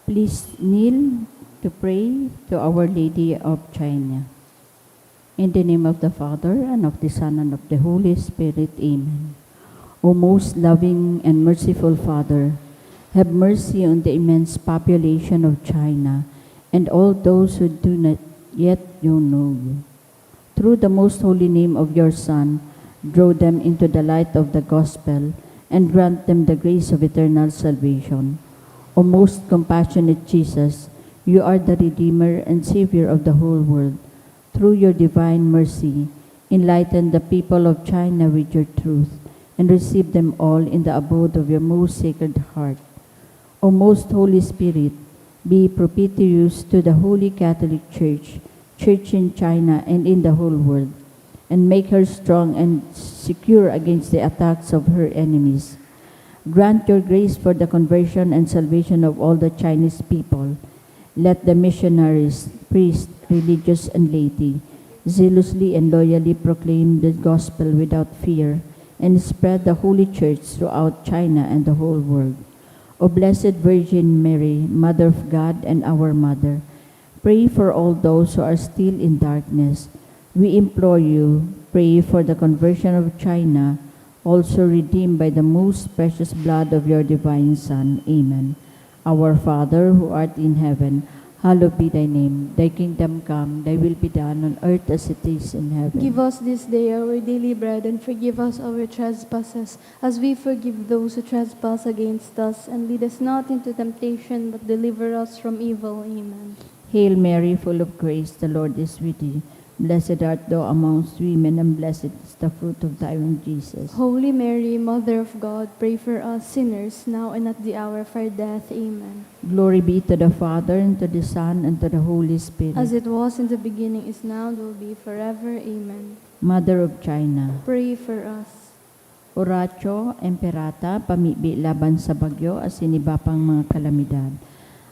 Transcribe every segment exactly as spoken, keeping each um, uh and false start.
Please kneel to pray to Our Lady of China. In the name of the Father, and of the Son, and of the Holy Spirit. Amen. O most loving and merciful Father, have mercy on the immense population of China and all those who do not yet know you. Through the most holy name of your Son, draw them into the light of the gospel and grant them the grace of eternal salvation. O most compassionate Jesus, you are the Redeemer and Savior of the whole world. Through your divine mercy, enlighten the people of China with your truth and receive them all in the abode of your most sacred heart. O most Holy Spirit, be propitious to the Holy Catholic Church, Church in China, and in the whole world, and make her strong and secure against the attacks of her enemies. Grant your grace for the conversion and salvation of all the Chinese people. Let the missionaries, priests, religious, and laity zealously and loyally proclaim the gospel without fear and spread the Holy Church throughout China and the whole world. O Blessed Virgin Mary, Mother of God and our Mother, pray for all those who are still in darkness. We implore you, pray for the conversion of China, also redeemed by the most precious blood of your divine Son. Amen. Our Father, who art in heaven, hallowed be thy name. Thy kingdom come, thy will be done on earth as it is in heaven. Give us this day our daily bread, and forgive us our trespasses, as we forgive those who trespass against us. And lead us not into temptation, but deliver us from evil. Amen. Hail Mary, full of grace, the Lord is with thee. Blessed art thou amongst women, and blessed is the fruit of thy womb, Jesus. Holy Mary, Mother of God, pray for us sinners, now and at the hour of our death. Amen. Glory be to the Father, and to the Son, and to the Holy Spirit. As it was in the beginning, is now, and will be forever. Amen. Mother of China. Pray for us. Oratio Imperata, pamibi laban sa bagyo asin iba pang mga kalamidad.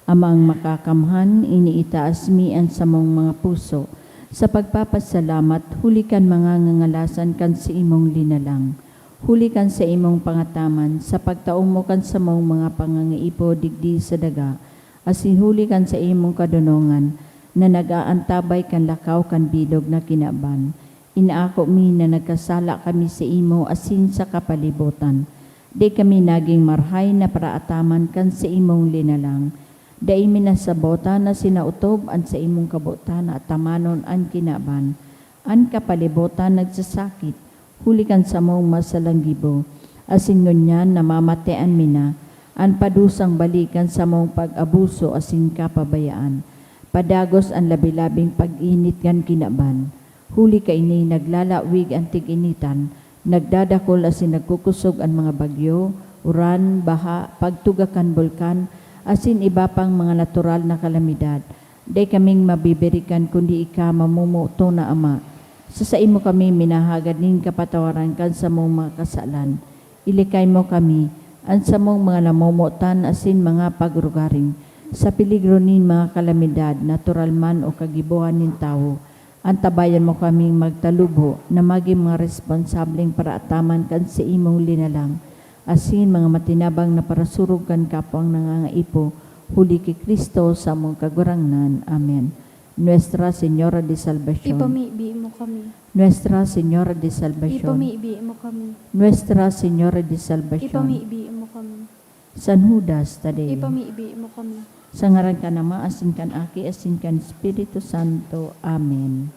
Amang Makakamhan, iniitaas mi an samong mga puso sa pagpapasalamat huli kan mga ngangalasan kan saimong linalang, huli kan saimong pangataman sa pagtao mo kan samong mga pangangaipo digdi sa daga, asin huli kan saimong kadonongan na nag-aantabay kan lakaw kan bilog na kinaban. Inaako mi na nagkasala kami saimo asin sa kapalibotan. Dai kami nagin marahay na paraataman kan saimong linalang. Dai mi nasabotan na sinaotob an saimong kabotan na atamanon an kinaban. An kapalibotan nagsasakit, huli kan samong masalang gibo, asin ngunyan namamatean mi na an padusang bali kan samong pag-abuso asin kapabayaan. Padagos an labi-labing pag-init kan kinaban. Huli kaini, naglalawig an tig-initan, nagdadakul asin nagkukosog an mga bagyo, uran, baha, pagtuga kan bulkan, asin iba pang mga natural na kalamidad. Dai kaming mabibirikan kundi ika, mamomoton na Ama. Sa saimo kami minahagad nin kapatawaran kan samong mga kasalan. Ilikay mo kami, an samong mga namomotan asin mga pagrugaring, sa peligro nin mga kalamidad, natural man o kagibohan nin tawo. Antabayan mo kaming magtalubo na magin mga responsableng paraataman kan saimong linalang, asin mga matinabang na parasurog kan kapwang nangangaipo, huli ki Cristo, samong Kagurangnan. Amen. Nuestra Señora de Salvacion. Ipamibi mo kami. Nuestra Señora de Salvacion. Ipamibi mo kami. Nuestra Señora de Salvacion. Ipamibi mo kami. San Judas Tadeo. Ipamibi mo kami. Sa ngaran kan Ama, asin kan Aki, asin kan Espiritu Santo. Amen.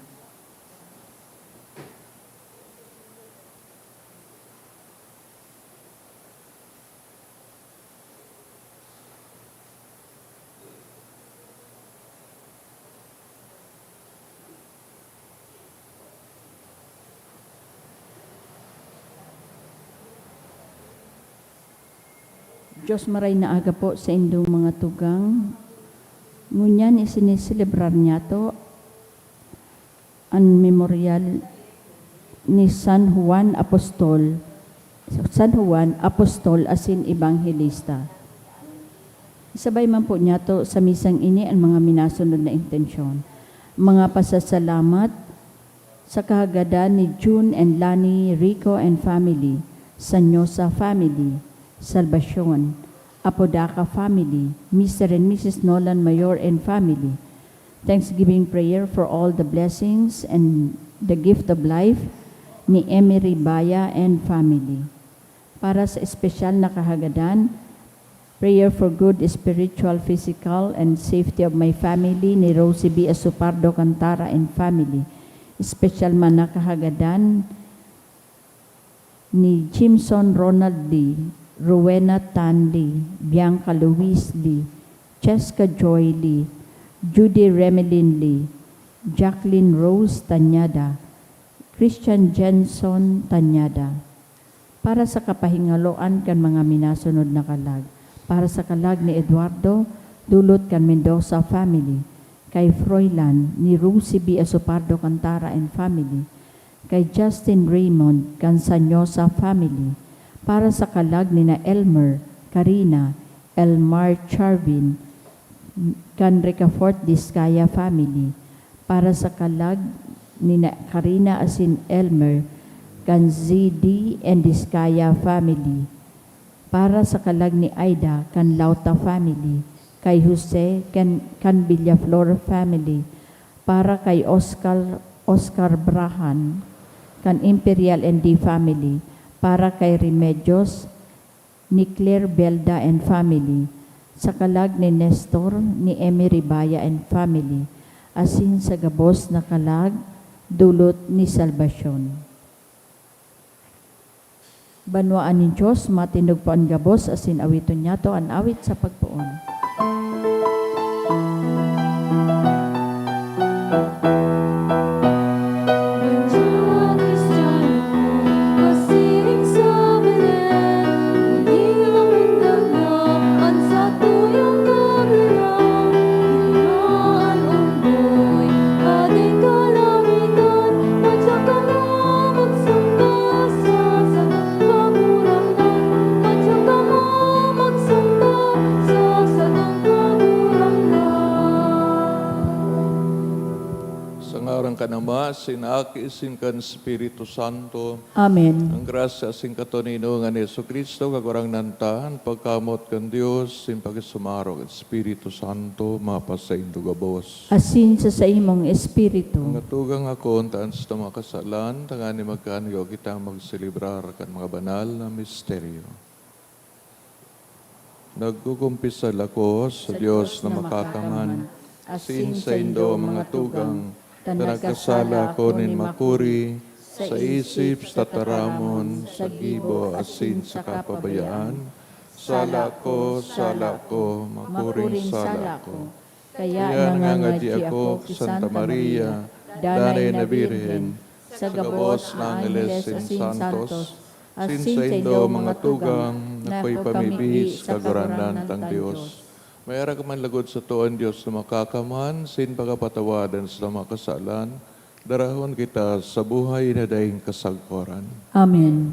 Diyos, maray na aga po sa indong mga tugang. Ngunyan, isiniselebrar niyato an memoryal ni San Juan Apostol, San Juan, Apostol asin Ebanghelista. Isabay man po niyato sa misang ini an mga minasunod na intensyon. Mga pasasalamat sa kahagadan ni June and Lani Rico and family, Sanyosa family, Salvacion, Apodaca family, Mister and Missus Nolan Mayor and family. Thanksgiving prayer for all the blessings and the gift of life ni Emery Baya and family. Para sa espesyal na kahagadan, prayer for good spiritual, physical, and safety of my family ni Rosie B. Asopardo Cantara and family. Espesyal man na kahagadan ni Jimson Ronald Lee, Rowena Tan Lee, Bianca Louise Lee, Cheska Joy Lee, Judy Remelin Lee, Jacqueline Rose Tanyada, Christian Jenson Tanyada. Para sa kapahingaloan kan mga minasunod na kalag, para sa kalag ni Eduardo, dulot kan Mendoza family, kay Froilan ni Rosie B. Asopardo Cantara and family, kay Justin Raymond kan Sanyosa family, para sa kalag ni na Elmer, Karina, Elmar Charvin, kan Ricafort Discaya family, para sa kalag ni na Karina asin Elmer, kan Z D and Discaya family, para sa kalag ni Aida, kan Lauta family, kay Jose, kan, kan Villaflor family, para kay Oscar, Oscar Brahan, kan Imperial and D family, para kay Remedios, ni Claire Belda and family, sa kalag ni Nestor, ni Emery Baya and family, asin sa gabos na kalag, dulot ni salbasyon. Banwaan nin Dios, matindog po an gabos, asin awiton niyato an awit sa pagpoon. Sa ngaran kan Ama, sin Aki, sin kan Espiritu Santo. Amen. Ang grasya sin katoninongan ni Jesu-Cristo, Kagurangnan ta, an pagkamoot kan Dios, sin pakisumaro kan Espiritu Santo, mapasaindo gabos. Asin sa saimong espiritu. Mga tugang, akoon ta an satong mga kasalan, tanganing magkanuyo kitang magselebrar kan mga banal na misteryo. Nagkukumpisal ako sa Dios na makakaman, asin saindo, mga tugang, ta nagkasala ako nin makuri, sa isip, sa tataramon, sa gibo, asin sa kapabayaan. Sala ko, sala ko, makuring sala ko. Kaya nangangadi ako ki Santa Maria, Danay na Birhen, sa gabos na angeles asin santos, asin saindo, mga tugang, na akoy pamibi sa Kagurangnan tang Dios. Mayara ka man lagod sato an Dios na makakaman, sin pagkapatawadan sa mga kasalan, darahon kita sa buhay na daing kasagkoran. Amen.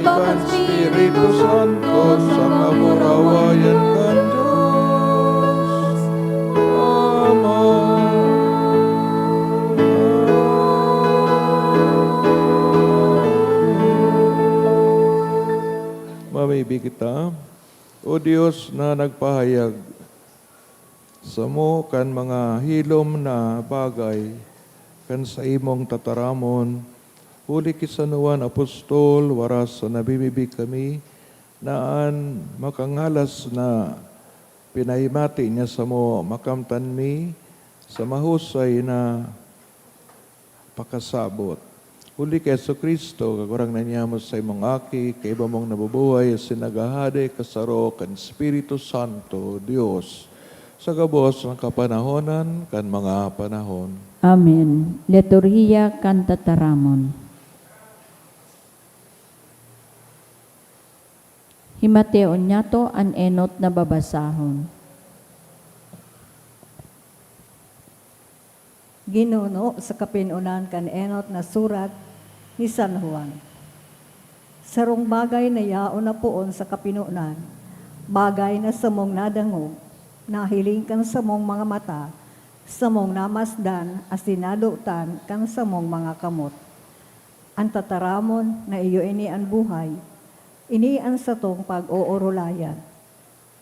Kan Espiritu Santo sa kamurawayan kan Dios. Amen. Mamibi kita. O Dios na nagpahayag samo kan mga hilom na bagay kan saimong tataramon, huli ki San Juan Apostol, waras sa nabibibi kami na an makangalas na pinahimati niya samo makamtan mi sa mahusay na pakasabot. Huli ki Jesu-Cristo, Kagurangnan niamo, saimong Aki, kaiba mong nabubuhay asin naghahade kasaro kan Espiritu Santo, Dios, sa gabos na kapanahonan kan mga panahon. Amen. Liturhiya kan Tataramon. Himateon niyato an enot na babasahon. Ginuno sa kapinonan kan enot na surat ni San Juan. Sarong bagay na yaon na poon sa kapinonan, bagay na samong nadangog, nahiling kan samong mga mata, samong namasdan asin nadotan kan samong mga kamot. An tataramon na iyo ini an buhay, ini an satong pag-oorolayan.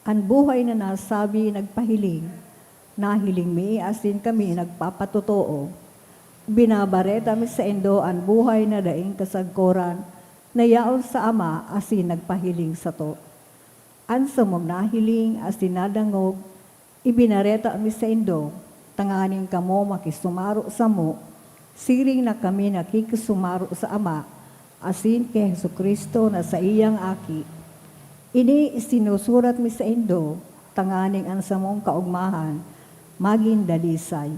An buhay na nasabi nagpahiling, nahiling mi asin kami nagpapatotoo. Binabareta mi saindo an buhay na daing kasagkoran na yaon sa Ama asin nagpahiling sato. An samong nahiling asin nadangog, ibinareta mi saindo, tanganing kamo makisumaro samo, siring na kami nakikisumaro sa Ama asin ki Jesu-Cristo na saiyang Aki. Ini isinusurat mi saindo tanganing an samong kaogmahan magin dalisay.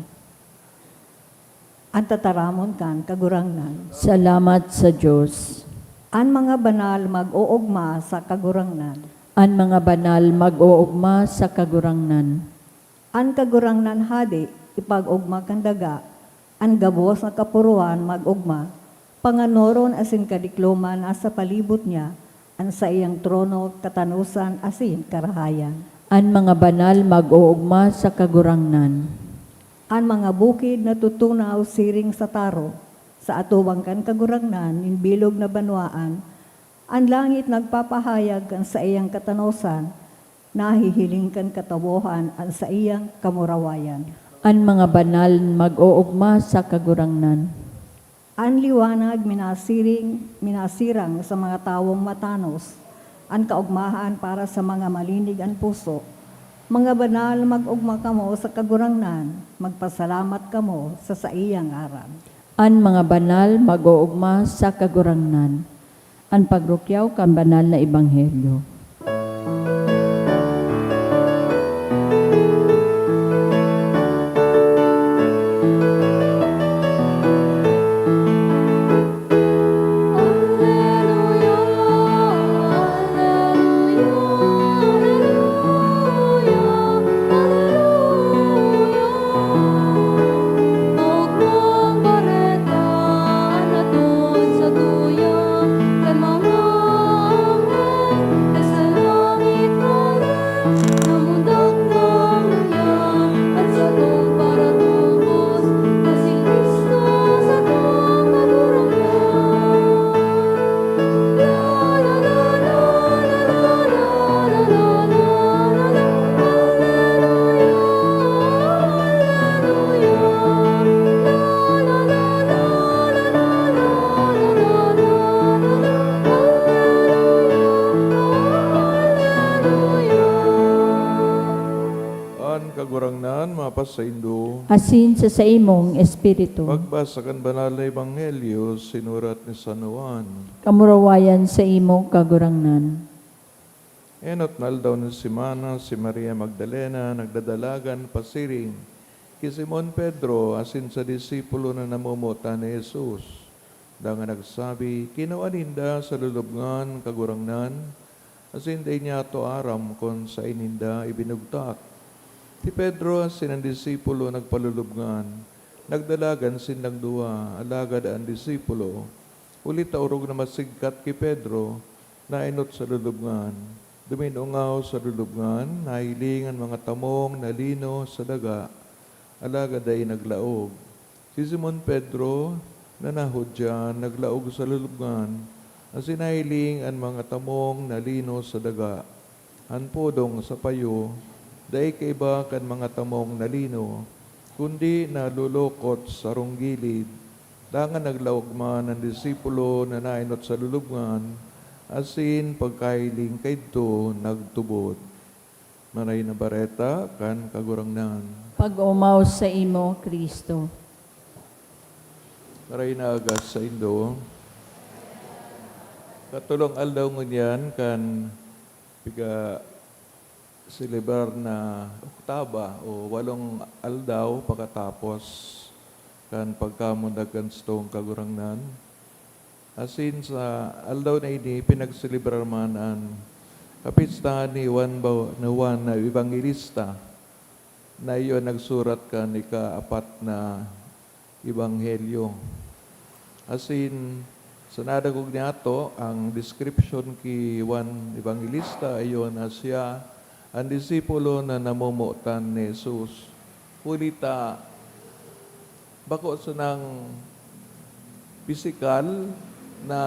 An tataramon kan Kagurangnan. Salamat sa Dios. An mga banal mag-oogma sa Kagurangnan. An mga banal mag-oogma sa Kagurangnan. An Kagurangnan Hade, ipag-ogma kan daga, an gabos na kapuroan mag-ogma, panganoron asin kadikloman nasa palibot niya, an saiyang trono, katanosan asin karahayan. An mga banal mag-oogma sa Kagurangnan. An mga bukid natutunaw siring sa taro, sa atubang kan Kagurangnan nin bilog na banwaan, an langit nagpapahayag kan saiyang katanosan, nahihiling kan katawohan an saiyang kamurawayan. An mga banal mag-oogma sa Kagurangnan. An liwanag minasiring, minasirang sa mga tawong matanos, an kaogmahan para sa mga malinig an puso. Mga banal, mag-ogma kamo sa Kagurangnan, magpasalamat kamo sa saiyang ngaran. An mga banal mag-oogma sa Kagurangnan. An pagrukyaw kan banal na ebanghelyo. An Kagurangnan mapasaindo. Asin sa saimong espiritu. Pagbasa kan Banal na Ebanghelyo sinurat ni San Juan. Kamurawayan saimo, Kagurangnan. Enot na aldaw nin semana, si Maria Magdalena nagdadalagan pasiring ki Simon Pedro asin sa disipulo na namomotan ni Jesus. Dangan nagsabi, "Kinua ninda sa lulubngan, Kagurangnan, asin dai niyato aram kun saen ninda ibinugtak." Si Pedro asin an disipulo nagpalulubngan. Nagdalagan sindang duwa, alagad an disipulo, huli ta orog na masigkat ki Pedro, naenot sa lulubngan. Duminungaw sa lulubngan, nahiling an mga tamong na lino sa daga, alagad dai naglaog. Si Simon Pedro, na nahudyan, naglaog sa lulubngan, asin nahiling an mga tamong na lino sa daga. An podong sa payo, dai kaiba kan mga tamong na lino, kundi nalulukot sa sarong gilid. Dangan naglaog man an disipulo na naenot sa lulubngan, asin pagkahiling kaidto, nagtubod. Maray na Bareta kan Kagurangnan. Pag-omaw saimo, Cristo. Maray na aga saindo. Katulong aldaw ngunyan kan piga-selebrar na oktaba o walong aldaw pakatapos kan pagkamundag kan satong Kagurangnan. Asin sa aldaw na ini, pinagselebrar man an kapistahan ni Juan Bau-, ni Juan na Evangelista, na iyo an nagsurat kan ikaapat na Ebanghelyo. Asin, sa nadangog niyato, ang description ki Juan Evangelista, iyo na siya an disipulo na namomotan ni Jesus. Huli ta, bako sanang pisikal na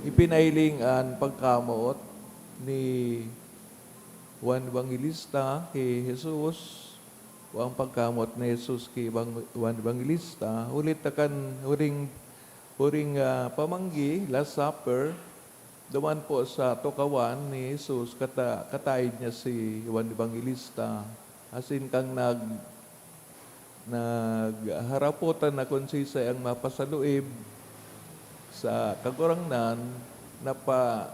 ipinahiling an pagkamoot ni Juan Evangelista ki Jesus, o ang pagkamoot ni Jesus ki Ebang-, Juan Evangelista, huli ta kan huring, huring, ah, pamanggi, Last Supper, duman po sa tukawan ni Jesus, kata-, kataed niya si Juan Evangelista. Asin kan nag-, nagharapotan na kun siisay ang mapasaluib sa Kagurangnan, napa-,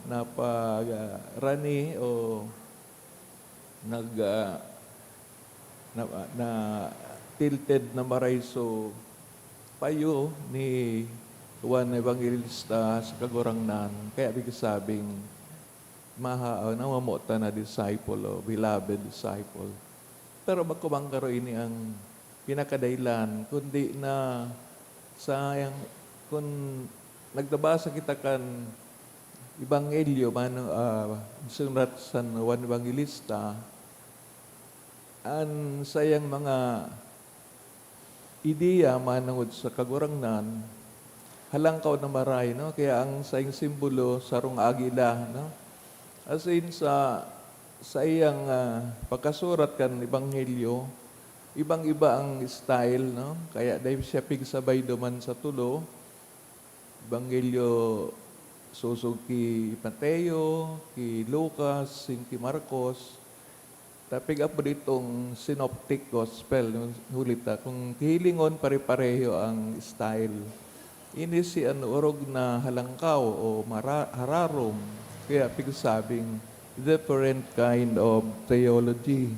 naparani o nag-, ah, na, na tilted na maray so payo ni Juan Evangelista sa Kagurangnan. Kaya ibig sabing, maha-, namomotan na disciple o beloved disciple. Pero bako man garo ini ang pinakadahilan, kundi na sayang, kun nagbabasa kita kan Ebanghelyo, mano, ah, sinurat san Juan Evangelista, an saiyang mga ideya manongod sa Kagurangnan, halangkaw na maray, no? Kaya ang saiyang simbolo, sarong agila, no? As in, sa saiyang, ah, pagkasurat kan Ebanghelyo, ibang-iba ang style, no? Kaya dai siya pigsabay duman sa tulo. Ebanghelyo sosog ki Mateo, ki Lucas, asin ki Marcos. Ta pig-apod itong synoptic gospel, no? Huli ta, kung hihilingon, pare-pareho ang style. Ini si an orog na halangkaw o mara-, hararom, kaya pigsabing different kind of theology.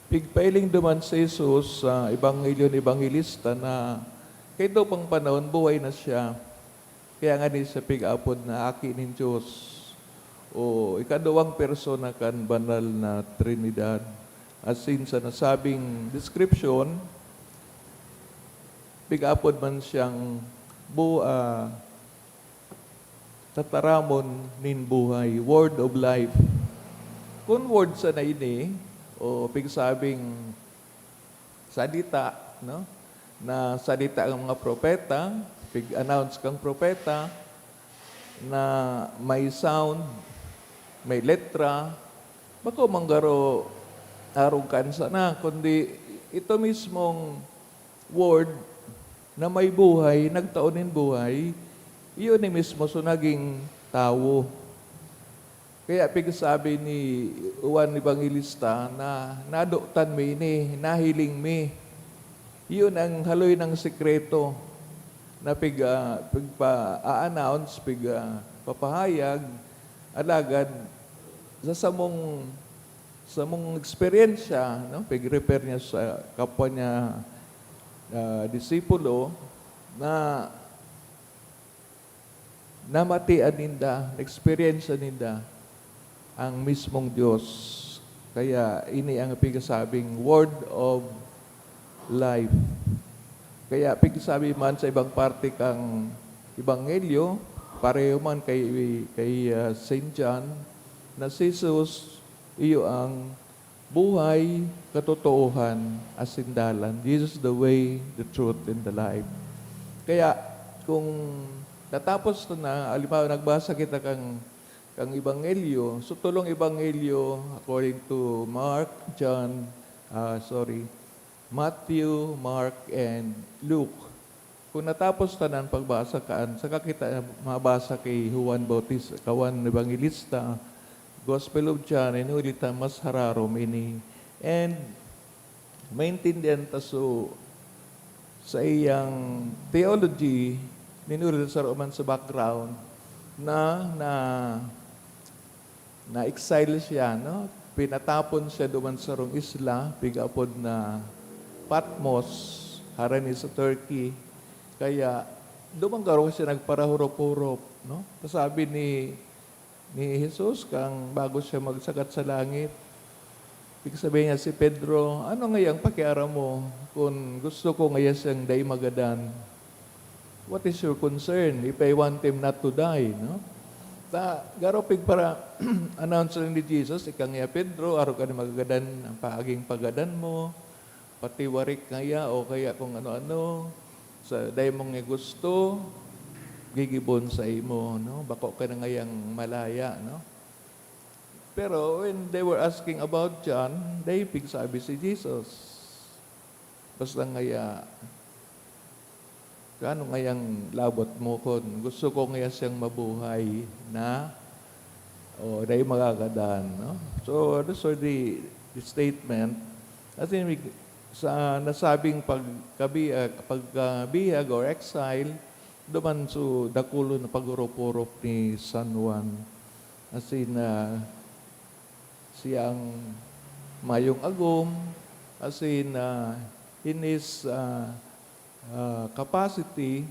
Pigpahiling duman si Jesus sa Ebanghelyo ni Evangelista na kaidto pang panahon buhay na siya. Kaya ngani siya pig-apod na Aki nin Dios, o ikaduwang persona kan Banal na Trinidad. Asin sa nasabing description, pig-apod man siyang bu-, ah, tataramon nin buhay, word of life. Kun word sana ini, o pigsabing salita, no? Na salita ang mga propeta, pig-announce kang propeta, na may sound, may letra, bako man garo arog kan sana, kundi ito mismong word na may buhay, nagtao nin buhay, iyo ni mismo so naging tawo. Kaya pigsabi ni Juan Evangelista na, "Nadotan mi ini, nahiling mi." Iyon ang haloy na sekreto na pig-, ah, pigpa-a-announce, pig-, ah, papahayag. Alagad sa samong, samong eksperyensya, no, pig-refer niya sa kapwa niya, ah, disipulo, na namatian ninda, na-eksperyensya ninda ang mismong Dios. Kaya ini ang pigsabing word of life. Kaya pigsabi man sa ibang parte kang Ebanghelyo, pareho man kay, kay, ah, Saint John, na si Jesus iyo ang buhay, katotoohan, asin dalan. Jesus the way, the truth, and the life. Kaya, kung natapos na, halimbawa, nagbasa kita kang, kang Ebanghelyo, so, tolong Ebanghelyo, according to Mark, John, ah, sorry, Matthew, Mark, and Luke. Kung natapos ta na an pagbasa kan, saka kita mabasa ki Juan Bautista, Juan Evangelista, Gospel of John, and huli ta mas hararom ini. And maintindihan ta so, sa iyang theology, nin huli ta saro man sa background na, na na-exile siya, no? Pinatapon siya duman sa sarong isla, pig-apod na Patmos, harani sa Turkey. Kaya, duman garo siya nagparahurop-hurop, no? Kasabi ni, ni Jesus, kan bago siya magsakat sa langit, pigsabi niya si Pedro, "Ano ngayang pakiaram mo? Kun gusto ko ngaya siyang dai magadan, what is your concern if I want him not to die?" No? Ta, garo pig para announce lang ni Jesus, "Ika ngaya, Pedro, arog ka na magagadan, ang paaging pagadan mo, pati warik ngaya o kaya kung ano-ano, sa dai mo nga gusto, gigibon saimo, no? Bako ka na ngayang malaya," no? Pero when they were asking about John, dai pigsabi si Jesus. Basta ngaya, "Ano ngayang labot mo kun gusto ko ngaya siyang mabuhay na, o dai magagadan," no? So, those are the, the statement. As in, sa nasabing pagkabi-, ah, pagkabihag or exile, duman so dakulon na pag-orop-orop ni San Juan. As in, ah, siyang mayong agom, as in, ah, in his, ah, ah, capacity.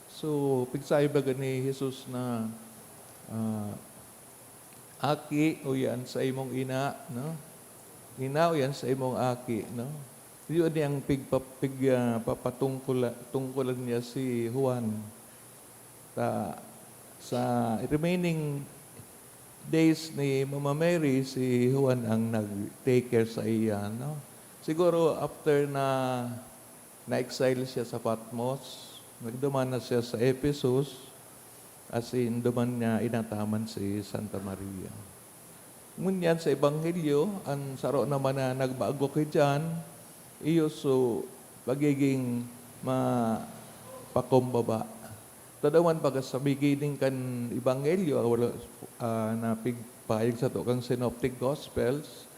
So, pigsabi baga ni Jesus na, ah, "Aki, uya an saimong ina," no? "Ina, uya an saimong aki," no? Yun ang pigpa-, pig-, ah, papatungkula-, tungkulan niya si Juan. Ta, sa remaining days ni Mama Mary, si Juan ang nag-take care saiya, no? Siguro after na na-exile siya sa Patmos, nagduman na siya sa Ephesus, as in, duman niya inataman si Santa Maria. Ngunyan sa Ebanghelyo, an saro naman na nagbago ki John, iyo so pagiging mapakumbaba. Tadawan baga sa beginning kan Ebanghelyo, wala, ah, na pig-, pahayag sato kan Synoptic Gospels,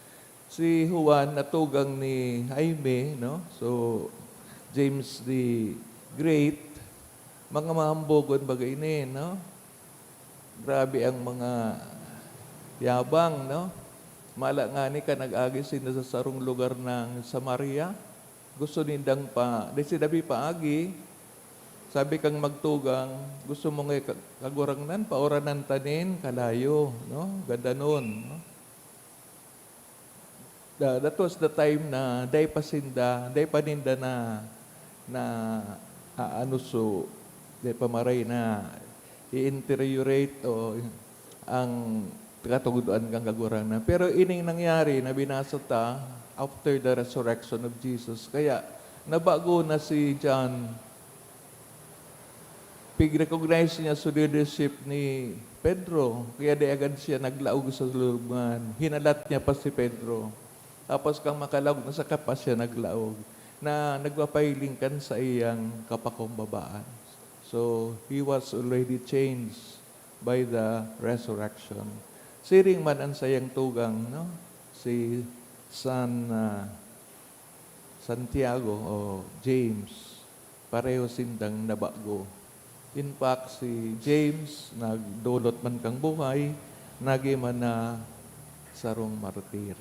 si Juan natugang ni Jaime, no? So, James the Great, mga mahambogon baga ini, no? Grabe ang mga yabang, no? Mala ngani kan nag-agi sinda sa sarong lugar ng Samaria, gusto nindang pa, di sinda paagi. Sabi kang magtugang, "Gusto mo nga ka-, Kagurangnan, pauranan ta nin kalayo, no? Gadanon," no? Tha-, that was the time na dai pa sinda, dai pa ninda na, na, ah, ano, so, dai pa maray na i-interiorate o ang katugudoan kan Kagurangnan. Pero ining nangyari na binasa ta after the resurrection of Jesus. Kaya nabago na si John. Pig-recognize niya so leadership ni Pedro, kaya di agad siya naglaog sa lulubngan. Hinalat niya pa si Pedro. Tapos kan makalaog na, saka pa siya naglaog, na nagpapahiling kan saiyang kapakumbabaan. So, he was already changed by the resurrection. Siring man an saiyang tugang, no? Si San, ah, Santiago o James, pareho sindang nabago. In fact, si James nagdolot man kan buhay, nagin man na sarong martir.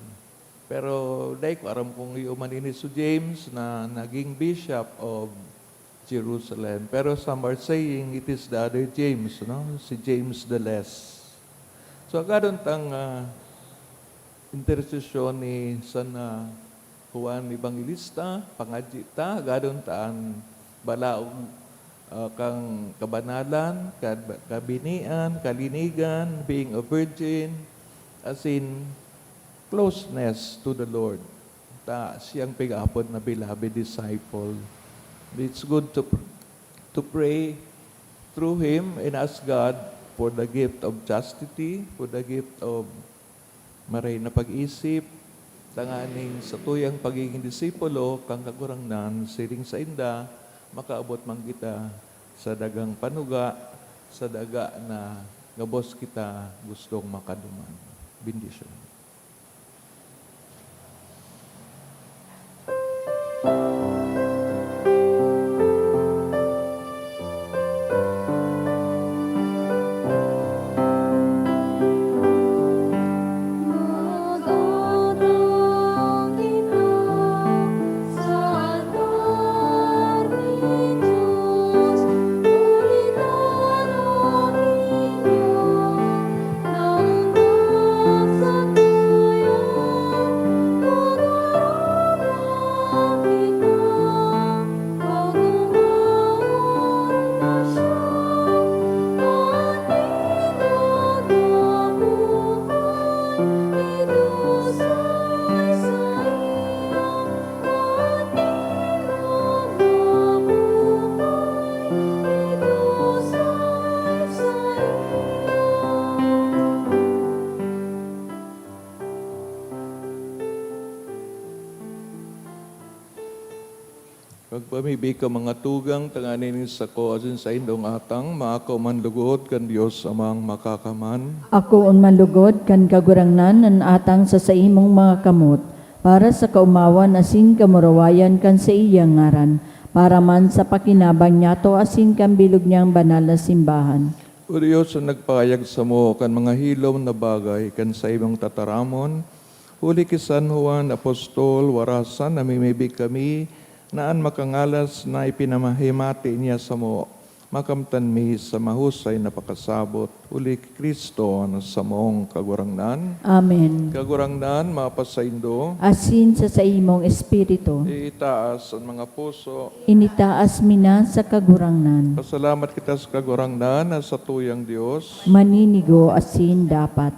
Pero dai ko aram kung iyo man ini si James na naging Bishop of Jerusalem. Pero some are saying it is the other James, no? Si James the Less. So, agadon tang, ah, intersesyon ni San, ah, Juan Evangelista, pangadyi ta, agadon ta an balaog ah, kan kabanalan, kab-, kabinian, kalinigan, being a virgin, as in, closeness to the Lord. Ta siyang pig-aapod na beloved disciple. It's good to pr-, to pray through him and ask God for the gift of chastity, for the gift of maray na pag-isip, tanganing sa tuyang pagiging disipulo kan Kagurangnan, siring sainda, makaabot man kita sa dagang panuga, sa daga na gabos kita gustong makaduman. Bendisyon. Pagpamibi ka, mga tugang, tanganing sako asin saindong atang maako man lugod kan Dios Amang Makakaman. Akoon man lugod kan Kagurangnan an atang sa saimong mga kamot, para sa kaomawan asin kamurawayan kan saiyang ngaran, para man sa pakinabang niyato asin kan bilog niyang banal na simbahan. O Dios, na nagpahayag samo kan mga hilom na bagay kan saimong tataramon, huli ki San Juan Apostol, warasan namimibi kami na an makangalas na ipinamahimati niya samo, makamtan mi sa mahusay na pakasabot, huli ki Cristo na samong Kagurangnan. Amen. Kagurangnan, mapasaindo. Asin sa saimong espiritu. Itaas an mga puso. Initaas mi na sa Kagurangnan. Pasalamat kita sa Kagurangnan na satuyang Dios. Maninigo asin dapat.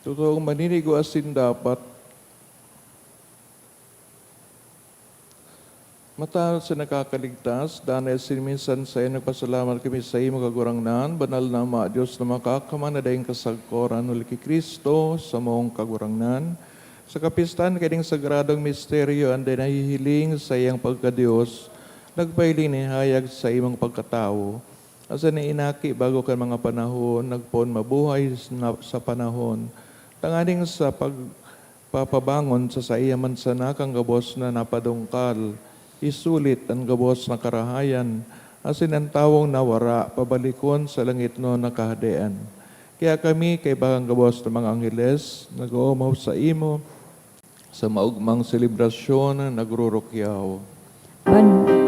Totoong maninigo asin dapat. Matanos sa nakakaligtas, danay asin minsan saen nagpasalamat kami saimo, Kagurangnan, banal na Ama, Dios na makakaman na daing kasagkoran, huli ki Cristo, samong Kagurangnan. Sa kapistahan kaning sagradong misteryo, an dai nahihiling saiyang pagka-Dios, nagpahiling nin hayag sa imong pagkatawo. Asin an inaki, bago kan mga panahon, nagpoon mabuhay na, sa panahon, tanganing sa pagpapabangon sa saiya man sana kan gabos na napadungkal, isulit an gabos na karahayan, asin an tawong nawara pabalikon sa langitnon na Kahadean. Kaya kami, kaiba kan gabos na mga angheles, nag-oomaw saimo, sa maogmang selebrasyon na nagrurukyaw. Ban-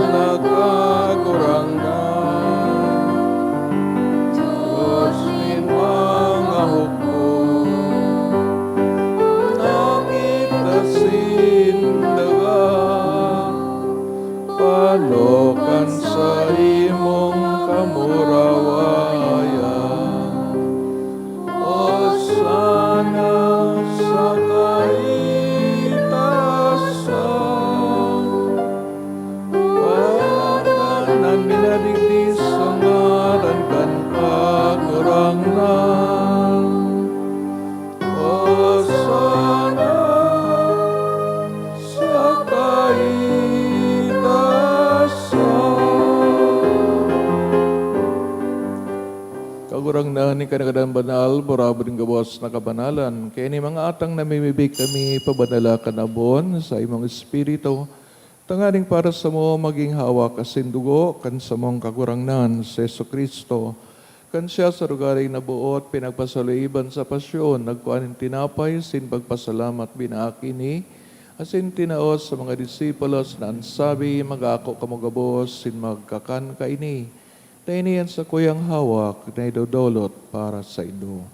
Nagkagurangnan, Diyos nin mga hukbo, langit asin daga, palokan sa imong kamurawayan. Kan Kagadan Banal, burabod nin gabos na kabanalan. Kaya ni mga atang namimibi kami, pabanala kan abon sa imong Espiritu, tanganing para samo maging hawak asin dugo kan samong Kagurangnan, si Jesu-Cristo. Kan siya sa rogaring naboot, pinagpasaloiban sa pasyon, nagkua nin tinapay, sin pagpasalamat, binaak ini, asin tinao sa mga disipulos na an sabi, "Mag-ako kamo gabos sin magkakan kaini. Ta ini an sakuyang hawak na idodolot para saindo."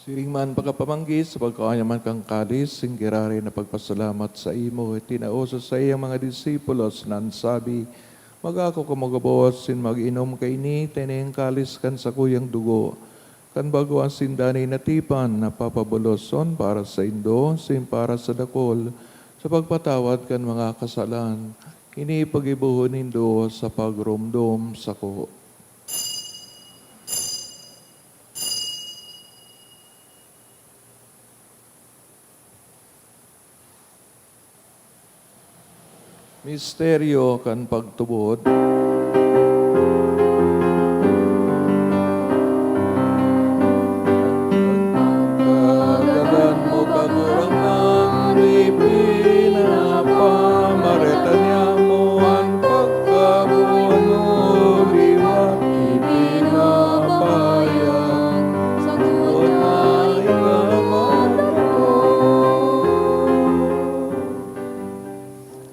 Siring man pagkapamanggi, sa pagkaon niya man kan kalis, sin giraray na pagpasalamat saimo, itinao sa saiyang mga disipulos na an sabi, "Mag-ako kamo gabos sin mag-inom kaini, ta ini an kalis kan sakuyang dugo, kan bago asin danay na tipan, na papaboloson para saindo, sin para sa dakul, sa pagpatawad kan mga kasalan. Ini paggibohon nindo sa pagromdom sako." Misteryo kan pagtubod. Pagkagadan mo, Kagurangnan, ipinapamareta niamo an pagkabuhay mo liwat, ipinapahayag sa tuod na ikamatubod.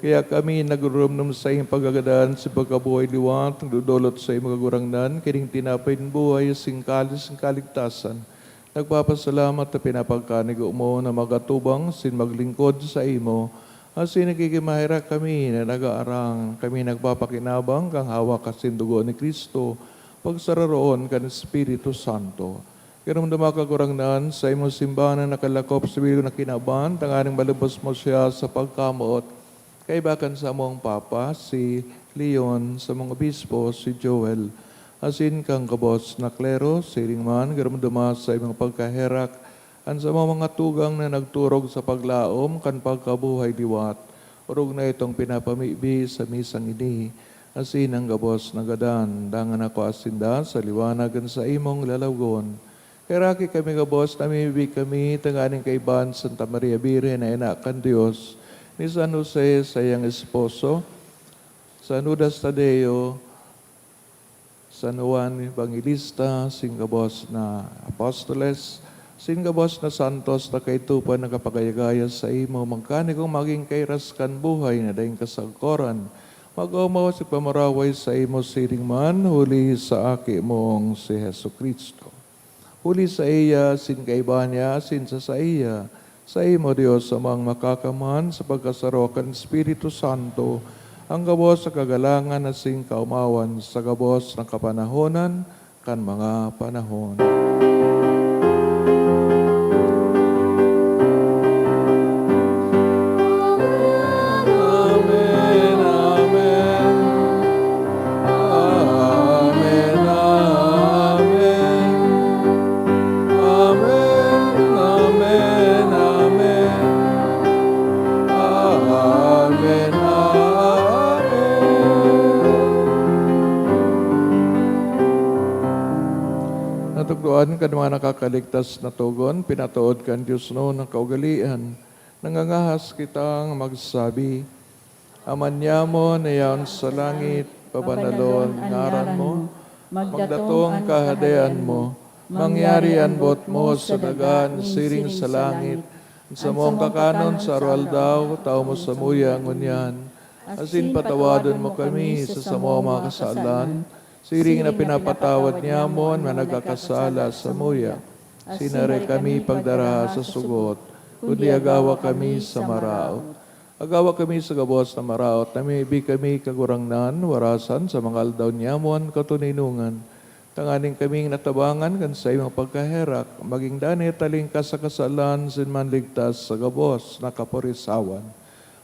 Kaya kami nagruromdom sa iyong pagkagadan sa pagkabuhay liwat, nagdodolot sa imo, Kagurangnan, kining tinapay nin buhay, asin kalis nin kaligtasan. Nagpapasalamat ta pinapagkanigo mo na magatubang sin maglingkod saimo, asin nagkikimaherak kami na nag-aarang kami nagpapakinabang kan hawak asin dugo ni Cristo, pagsararoon kan Espiritu Santo. Giromdoma, Kagurangnan, sa imong simbahan na nakalakop sa bilog na kinaban, tanganing malubos mo siya sa pagkamoot. Kaiba kan samong Papa, si Leon, samong Obispo, si Joel, asin kan gabos na klero, siring man, giromdoma sa imong pagkaherak, an samong mga tugang na nagturog sa paglaom kan pagkabuhay liwat, orog na itong pinapamibi sa misang ini, asin an gabos na gadan, dangan ako asinda sa liwanag kan saimong lalawgon. Heraki kami gabos, namimibi kami, tanganing kaiba ni Santa Maria Birhen na ina kan Dios, ni San Jose, saiyang esposo, San Judas Tadeo, San Juan Evangelista, sin gabos na apostoles, sin gabos na santos na kaidto pa nakapagayagaya saimo, magkanigong magin kairas kan buhay na daing kasagkoran, mag-omaw sa pamaraway saimo siring man, huli sa Aki mong si Jesu-Cristo. Huli saiya, asin kaiba niya, asin sa saiya, saimo, Dios Amang Makakaman, sa pagkasaro kan Espiritu Santo, an gabos na kagalangan asin kaomawan sa gabos na kapanahonan kan mga panahon. Amen, amen. Amen, amen. Amen, amen, amen. Amen, amen. Natukdoan kan mga nakakaligtas na togon, pinatood kan Dios noon ang kaugalian. Nangangahas kitang magsabi, Ama niamo na yaon sa langit, pabanalon an ngaran mo, magdatong an kahadean mo, mangyari an boot mo sa daga siring sa langit. An samong kakanon sa aroaldaw, tao mo samuya ngunyan, asin patawadon mo kami sa samong mga kasalan, siring na pinapatawad niamo an mga nagkakasala samuya. Asin dai kami pagdaraha sa sugot, kundi agawa kami sa maraot. Agawa kami sa gabos na maraot, namimibi kami, Kagurangnan, warasan sa mga aldaw niamo an katoninongan, tanganing kaming natabangan kan saimong pagkaherak, magin danay talingkas sa kasalan asin manligtas sa gabos na kaporisawan.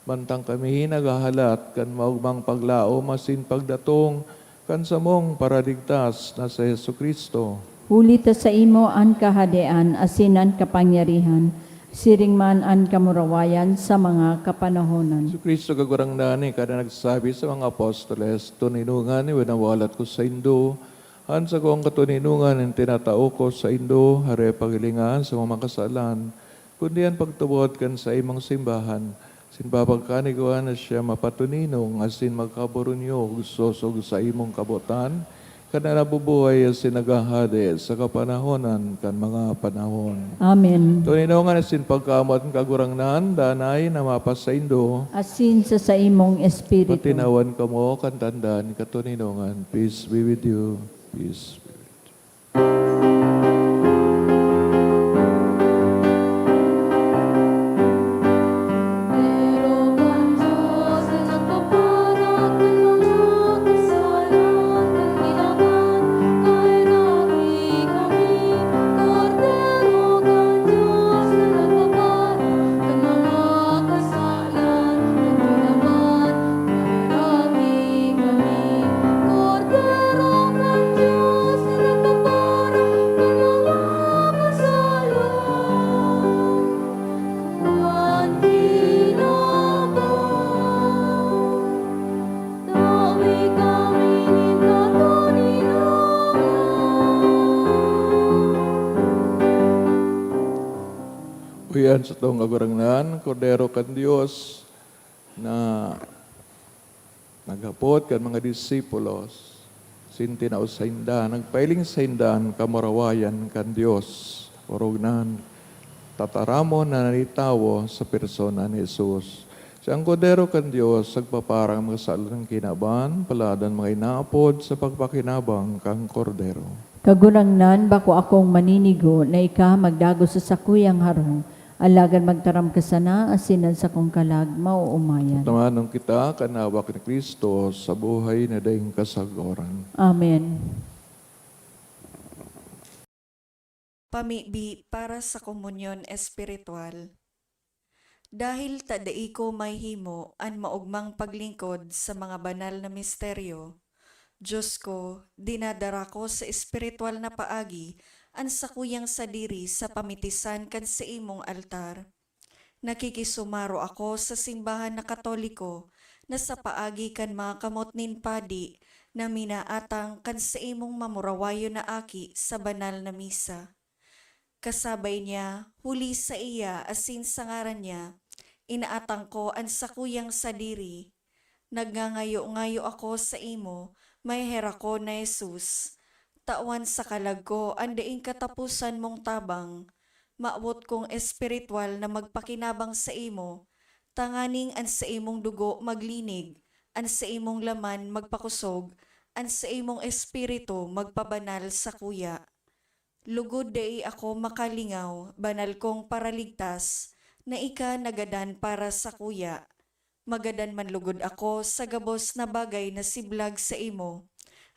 Mantang kami naghahalat kan maogmang paglaom asin pagdatong kan samong Paraligtas na si Jesu-Cristo. Huli ta saimo an kahadean asin an kapangyarihan Siring man an kamurawayan sa mga kapanahonan. Si Kristo Kagurangnan, ika na nagsabi sa mga apostoles, "Toninongan, winawalat ko saindo an sakong katoninongan, an tinatao ko saindo, hare paghilingan sa mga makasalan, kundi an pagtubod kan saimong simbahan, asin papagkanigwa na siya mapatoninong asin magkaburunyog, sosog sa imong kabotan, kan nabubuhay asin naghahade sa kapanahonan kan mga panahon." Amen. Toninongan asin pagkamotan kan Kagurangnan, danay na mapasaindo. Asin sa saimong espiritu. Patinawan kamo kan tanda nin katoninongan. Peace be with you. Peace be with you. Uyan sa tong Kagurangnan, Kordero kan Dios, na naghapot kan mga disipulos, sintinao sainda, nagpailing sainda an kamurawayan kan Dios, orog na tataramon na nitawo sa persona ni Jesus. Siya an Kordero kan Dios, nagpaparang mga sala kan kinaban, palad an mga inaapod sa pagpakinabang kan Kordero. Kagurangnan, bako akong maninigo na ika magdagos sa sakuyang harong, alagad magtaram ka sana, asin an sakong kalag maoomayan. Tamanon kita kan hawak ni Cristo sa buhay na daing kasagoran. Amen. Pamibi para sa komunyon espiritual. Dahil ta dai ko mahihimo an maogmang paglingkod sa mga banal na misteryo, Dios ko, dinadara ko sa espiritual na paagi an sakuyang sadiri sa pamitisan kan saimong altar. Nakikisumaro ako sa simbahan na Katoliko na sa paagi kan mga kamot nin padi na minaatang kan saimong mamurawayon na aki sa banal na misa. Kasabay niya, huli saiya asin sa ngaran niya, inaatang ko an sakuyang sadiri. Nagngangayo-ngayo ako saimo, maheherak ko na Jesus. Tawan sa kalag ko an daing kataposan mong tabang. Mawot kong espirituwal na magpakinabang saimo, tanganing an saimong dugo maglinig, an saimong laman magpakosog, an saimong espiritu magpabanal sakuya. Lugod dai ako makalingaw, banal kong Paraligtas, na ika nagadan para sakuya. Magadan man lugod ako sa gabos na bagay na siblag saimo,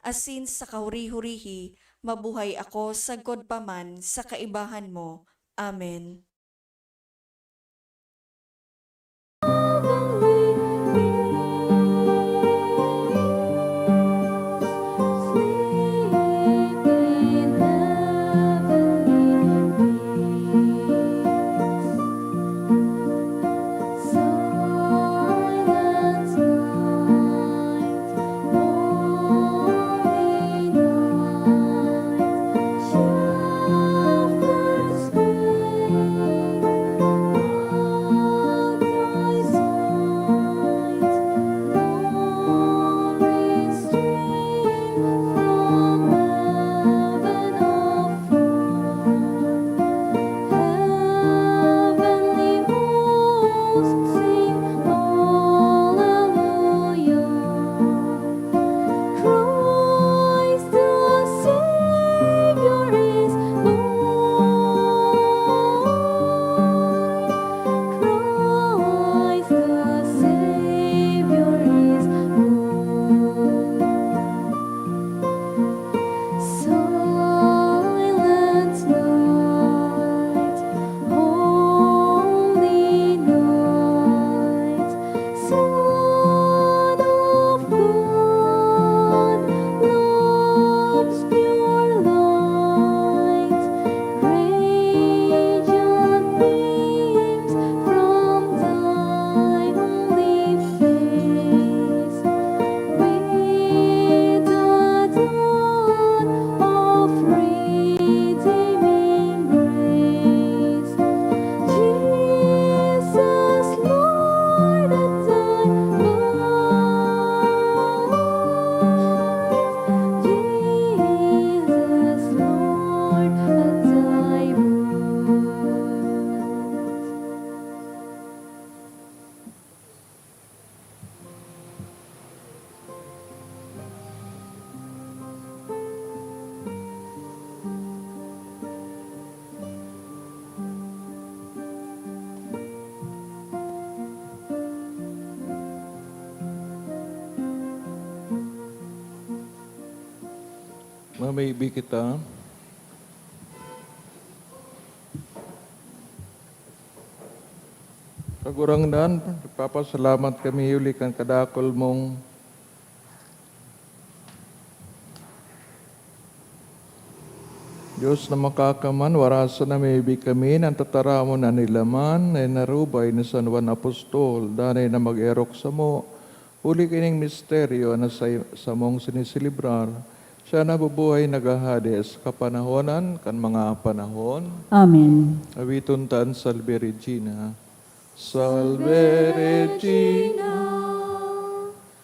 asin sa kahuri-hurihi mabuhay ako sagkod pa man sa kaibahan mo. Amen. Mamibi kita. Kagurangnan, nagpapasalamat kami huli kan kadakul mong Diyos na makakaman, warasan na mamibi kami ng tataramon na nilaman na inarubay ni San Juan Apostol, danay na mag-erok samo, huli kining misteryo na sa, samong siniselebrar. Siya nabubuhay, naghahade sa kapanahonan kan mga panahon. Amen. Awiton ta an Salve Regina. Salve Regina,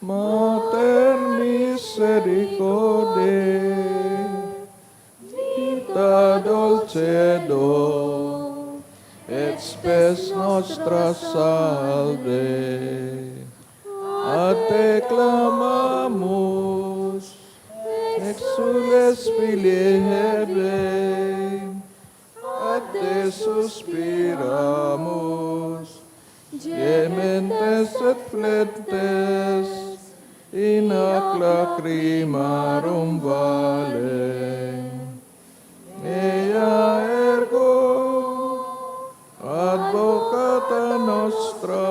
Mater misericordiae, Vita dulcedo, et spes nostra salve. A te clamamus, exsules filii Hevae, a te suspiramus, gementes et flentes in hac lacrimarum vale. Ea ergo advocata nostra,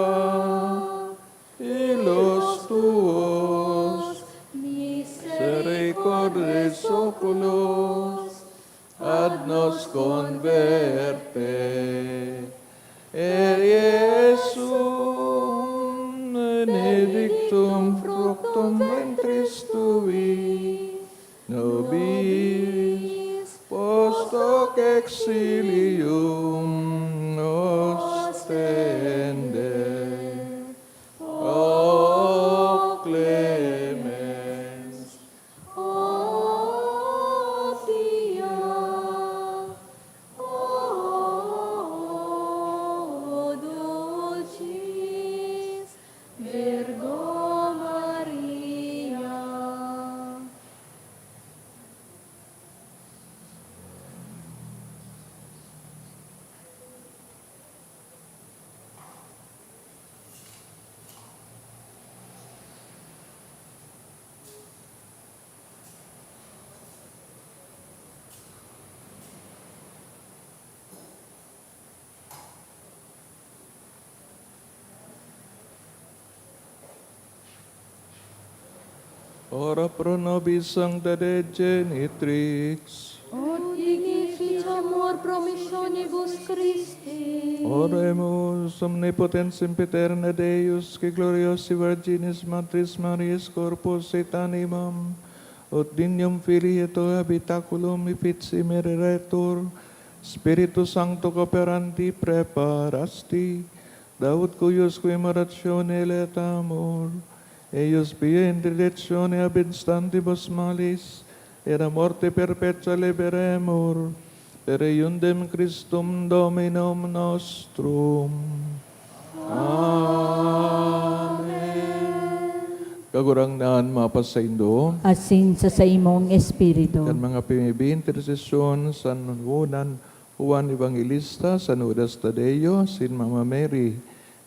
illos tuos, misericordes oculos, ad nos converte. Eiusum benedictum fructum ventris tui, nobis post hoc exilium ostende. O clemens, O pia, O dulcis Virgo Maria. Ora pro nobis sancta Dei Genitrix. Ut dignificamur promissionibus Christi. Oremus. Omnipotens sempiterna Deus, qui gloriosae Virginis Matris Mariae corpus et animam, ut dignum filii tuae habitaculum effici mereretur, Spiritu Sancto cooperanti praeparasti, da ut cuiusque immolationem laetamur, eius pia in resurrectione ab instantibus malis, et a morte perpetua liberemur, per eundem Christum Dominum nostrum. Amen. Kagurangnan mapasaindo. Asin sa saimong espiritu. Kan mga pimibi, intersesyon san Juan, Juan Evangelista, San Judas Tadeo, sin Mama Mary,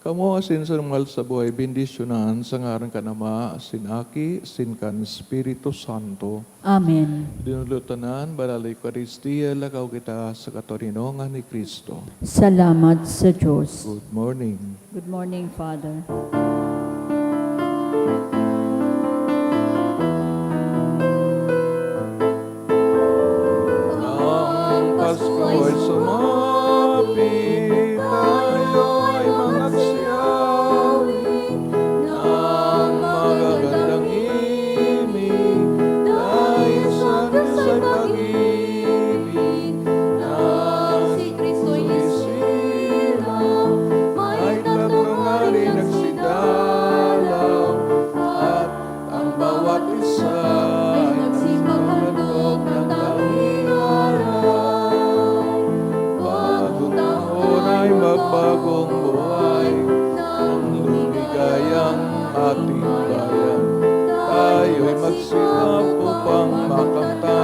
kamo asin sa mga sa buhay, bendisyonan sa ngaran kan Ama, asin Aki, asin kan Espiritu Santo. Amen. Dinulotan an Banal na Eukaristia, lakaw kita sa katoninongan ni Cristo. Salamat sa Diyos. Good morning. Good morning, Father. Ang Pasko ay sumapit, tayo ay magsiawi ng magagandang himig, dahil sa Diyos ay pag-ibig, na si Kristo'y isilang, may tatlong hari nagsidalaw, at ang bawat isa ay nagsipaghandog ng daing aram. Bagong taon ay magbagong buhay, ng lumigayang ating bayan. Tayo'y magsikap upang makamtan